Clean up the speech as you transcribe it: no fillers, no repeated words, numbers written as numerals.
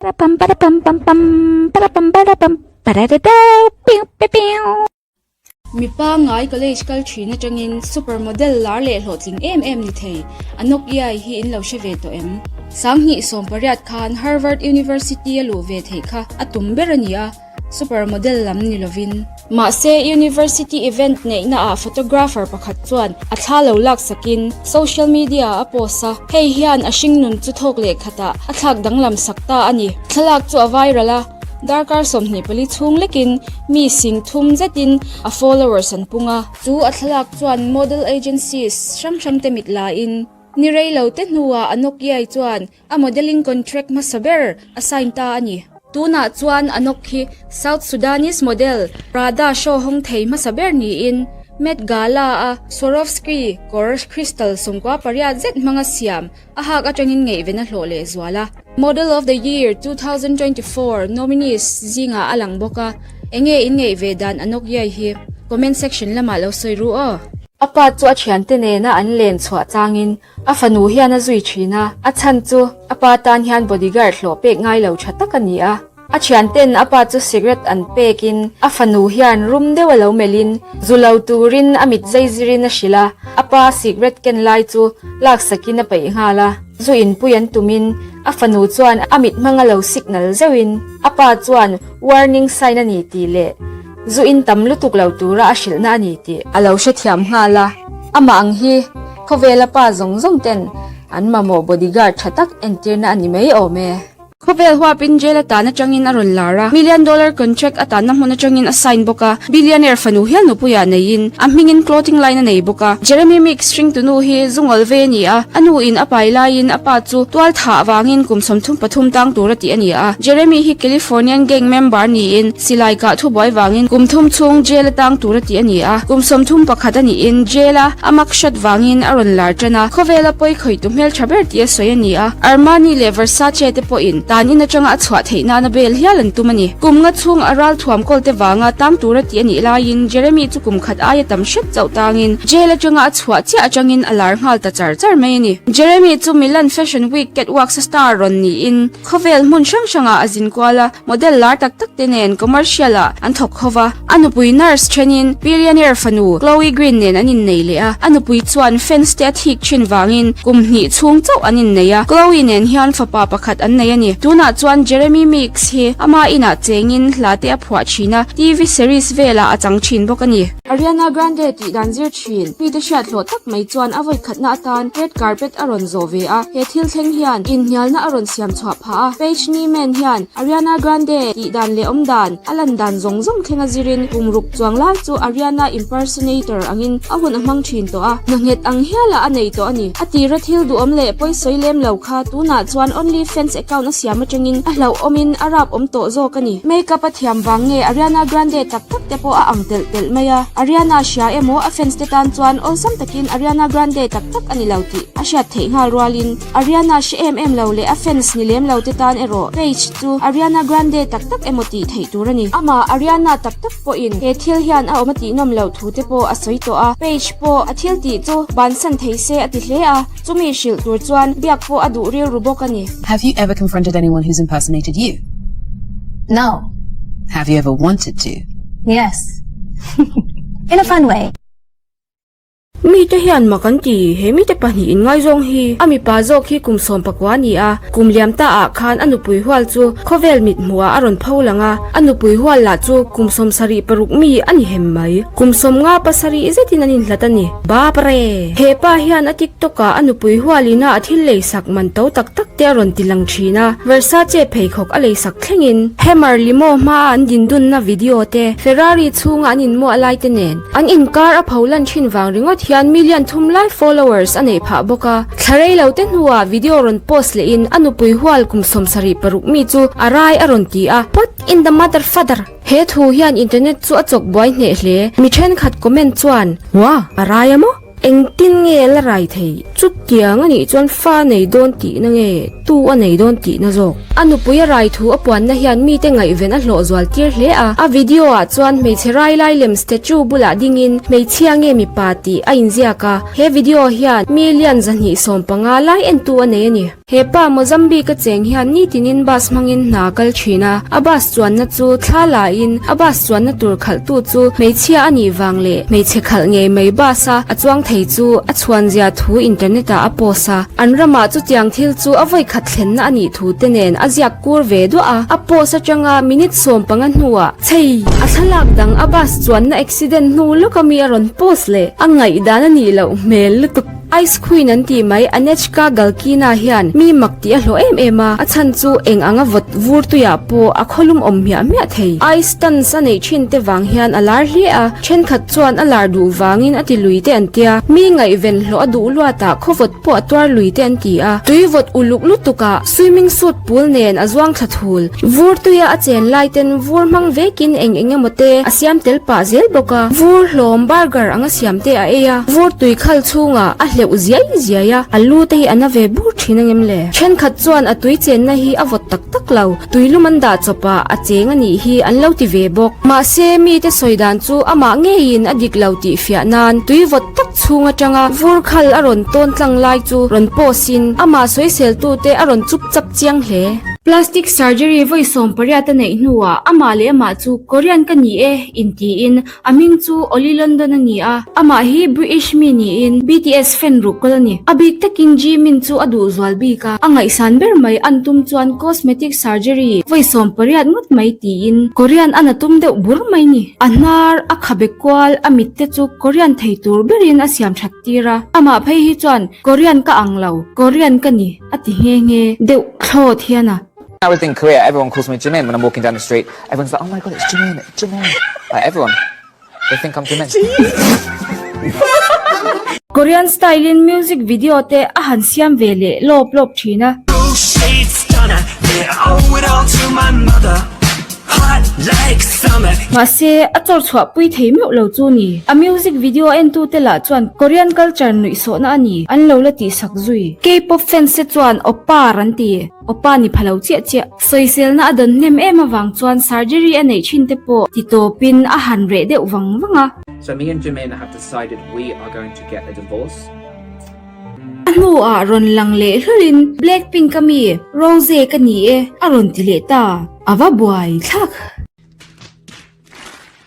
Parapam parapam pam pam parapam parapam parararau piu piu piu. Mi pangngai college kal thin atangin super model lar leh hlawhtling em em ni thei Anok Iai hi in lo hre ve tawh em? Sanghnih 18 khan Harvard University a luh ve theih kha a tum ber a ni a. Super model lam ni lovin. Mahse, University event neihna ah photographer pakhat chuan a thla lo lak sakin social media ah a post a, hei hian a hringnun chu thawk leh khatah a thlak danglam sak ta a ni. Thlalak chu a viral a, darkar 24 chhung lekin mi 3000 zetin a followers an pung a. Chu a thlalak chuan model agencies hrang hrang te mit laiin ni rei lo te hnuah Anok Yai chuan A modelling contract hmasa ber a sign ta a ni. Tunah chuan Anok hi South Sudanese model Prada show hawng thei hmasa ber niin Met Gala-a Swarovski kawr crystal 98 zet hmanga siam a hak atangin ngaihven a hlawh leh zual a. Model of the Year 2024 nominees zingah a lang bawk a, enge in ngaih ve dan Anok Yai hi comment section lamah lo sawi ru aw. A pa chu a thiante nena an len chhuah changin A fanu hian a zui thin a, a chhan chu a pa tan hian bodyguard hlawh pek ngai lo tha tak a ni a. A thianten a pa chu cigarette an pekin a fanu hian rum deuh a lo melhin zu lo turin a mit zai zirin a hrilh a, a pa cigarette ken lai chu laksakin a peih nghal a. Zu inpui an tumin a fanu chuan a mit hmang a lo signal zeuhin a pa chuan warning sign a ni tih leh Zu in tam lutuk lo tura a hrilhna a ni tih a lo hrethiam nghal a. Amah ang hi khawvela pa zawng zawng ten an mamawh bodyguard tha tak entirna a ni mai awm e. Khawvel huapin jail atan atangin a rawn lar a, million dollar contract atanna hmun atangin a sign bawk a, billionaire fanu hial nupuiah neiin a hmingin clothing line a nei bawk a. Jeremy Meeks hringtunu hi zu ngawl ve a ni a, a nu in a pai laiin a pa chu tual thah avangin kum 33 tang tur a tih a ni a. Jeremy hi Californian gang member niin Silai kah thubuai vangin kum thum chhung jail a tang tur a tih a ni a, kum 31 a niin jail a a mak hrat vangin a rawn lar tan a, khawvela pawi khawihtu hmeltha ber tih a sawi a ni a, Armani leh Versace te pawhin tan in atanga a chhuah theih nana bail hial an tum a ni. Kum nga chhung a ral thuam kawl te vanga tang tur a tih a nih laiin Jeremy chu kum khat aia tam hret chauh tangin jail atanga a chhuah chiah atangin a lar nghal ta char char mai a ni. Jeremy chu Milan Fashion Week catwalks a star rawn niin Khawvel hmun hrang hrangah a zin kual a, model lar tak tak te nen commercial ah an thawk ho va. A nupui nurse thenin billionaire fanu Chloe Green nen an innei leh a, a nupui chuan fans te a thik thin vangin kum hnih chhung chauh an innei a, Chloe nen hian fapa pakhat an nei a ni. Tunah chuan Jeremy Meeks hi ama inah chengin hla te a phuah thin a, TV series velah a chang thin bawk a ni. Ariana Grande tih dan zir thin. Mite hriat hlawh tak mai chuan a vawi khatna atan red carpet a rawn zawh ve a, he thil thleng hian inhnialna a rawn siam chhuah phah a. Paige Niemann hian Ariana Grande tih dan leh awm dan, a lan dan zawng zawng thleng a zirin kum ruk chuang lai chu Ariana impersonator angin a hun a hmang thin tawh a, hna nghet ang hialah a nei tawh a ni. A tira thil duhawm leh pawisawi lem lo kha tunah chuan OnlyFans account a siam atangin a hlauhawmin a rap awm tawh zawk a ni. Makeup a thiam vang nge Ariana Grande tak tak te pawh a ang telh telh mai a, Ariana hria emaw a fans te tan chuan awlsam takin Ariana Grande tak tak a ni lo tih a hriat theih nghal rualin Ariana hre em em lo leh a fans ni lem lo te tan erawh Paige chu Ariana Grande tak tak emaw tih theih tur a ni. Amah Ariana tak tak pawhin he thil hian a awm a tih nawm loh thu te pawh a sawi tawh a, Paige pawh a thil tih chu bansan thei se a ti hle a, chumi hrilh tur chuan biak pawh a duh rilru bawk a ni. Have you ever confronted anyone who's impersonated you? No. Have you ever wanted to? Yes. In a fun way. Mite hian mak an ti, he mite pahnih inngaizawng hi a mipa zawk hi kum 19 a ni a, kum liam ta ah khan a nupui hual chu khawvel mit hmuh ah a rawn pho lang a, a nupui hual lah chu kum 76 mi a ni hem mai. Kum 57 zetin an inhlat a ni. Baapre! He pa hian a TikTok ah a nupui hual ina a thil leisak man to tak tak te a rawn ti lang thin a, Versace pheikhawk a leisak thlengin Hammer limo hmaa an dindunna video te, Ferrari chhunga an inmuah lai te nen an inkar a pho lan thin vang ringawt hian million thum lai followers a neih phah bawk a. Thla rei lo te hnuah video rawn post lehin a nupui hual kum 76 mi chu a rai a rawn ti a, What in the mother father? He thu hian internet chu a chawk buai hneh hle. Mi thenkhat comment chuan, Wah, a rai a maw? Engtin nge la rai thei? Chutiang a nih chuan fa nei dawn tihna nge tu a nei dawn tihna zawk? A nupui a rai thu a puanna hian mite ngaihven a hlawh zual tir hle a. A video ah chuan hmeichhe rai lai lem statue bulah dingin hmeichhia nge mipa tih a inziak a. He video hian million 215 lai entu a nei a ni. He pa Mozambique a cheng hian nitinin bus hmangin hna a kal thin a, a bus chuanna chu thla laiin a bus chuanna tur khalhtu chu hmeichhia a nih vang leh hmeichhe khalh ngei mai bus a a chuang thei chu a chhuanzia thu internet ah a post a. An ramah chutiang thil chu a vawikhat thlenna a nih thu te nen a ziak kur ve duah a, a post atanga minute 15 hnuah chei a thlalak dang a bus chuanna accident hnu lawka mi a rawn post leh a ngaihdan a nih loh hmel lutuk. Ice Queen an tih mai Anechka Galkina hian mi mak tih a hlawh em em a, a chhan chu eng anga vawt vur tuiah pawh a khawlum awm hmiah hmiah thei. Ice stunts a neih thin te vang hian a lar hle a, thenkhat chuan a lar duh vangin a ti lui te an tia, mi ngaihven hlawh a duh luatah khawvawt pawh a tuar lui te an ti a, tui vawt uluk lutukah swimming suit pul nen a zuang thla thul. Vur tuia a chen lai ten vur hmang vekin eng eng emaw te a siam tel pah zel bawk a, vur hlawm burger anga siam te a ei a, vur tui khal chhungah a hleuh ziai ziai a, a lu te hi a na ve bur thin angem le? Thenkhat chuan a tui chenna hi a vawt tak tak lo, tui lum an dah chawp a, a cheng a nih hi an lo ti ve bawk. Mahse, mite sawi dan chu amah ngeiin a dik lo tih fiah nan tui vawt tak chhung atanga vur khal a rawn tawn tlang lai chu rawn post in amah sawiseltute a rawn chup chap chiang hle. Plastic surgery vawi 18 a neih hnuah amah leh amah chu Korean ka ni e intiin a hming chu Oli London a ni a, amah hi British mi niin BTS fan ruhkawl a ni. A bik takin Jimin chu a duh zual bik a, a ngaihsan ber mai an tum chuan cosmetic surgery vawi 18 ngawt mai tiin Korean a na tum deuh bur mai ni. A hnar, a khabe kual, a mit te chu Korean thei tur berin a siam that tir a, amah phei hi chuan Korean ka ang lo, Korean ka ni a ti nghe nghe deuh thlawt hian a. I was in Korea, everyone calls me Jimin when I'm walking down the street. Everyone's like, oh my god, it's Jimin, Jimin. Like everyone, they think I'm Jimin. Korean style in music video te a han siam ve leh lawp lawp thin a. Mahse, a chawr chhuah pui thei meuh lo chu ni. A music video entute lah chuan Korean culture nuihsawhna a ni an lo la tihsak zui. K-pop fans te chuan Oppa an ti. Oppa ni pha lo chiah chiah. Sawiselna a dawn hnem em avang chuan surgery a neih thin te pawh ti tawpin a han reh deuh vang vang a. So me and Jimin have decided we are going to get a divorce. A hnuah rawn lang leh hlawlin Blackpink a mi Rose ka ni e a rawn ti leh ta. A va buai thlak.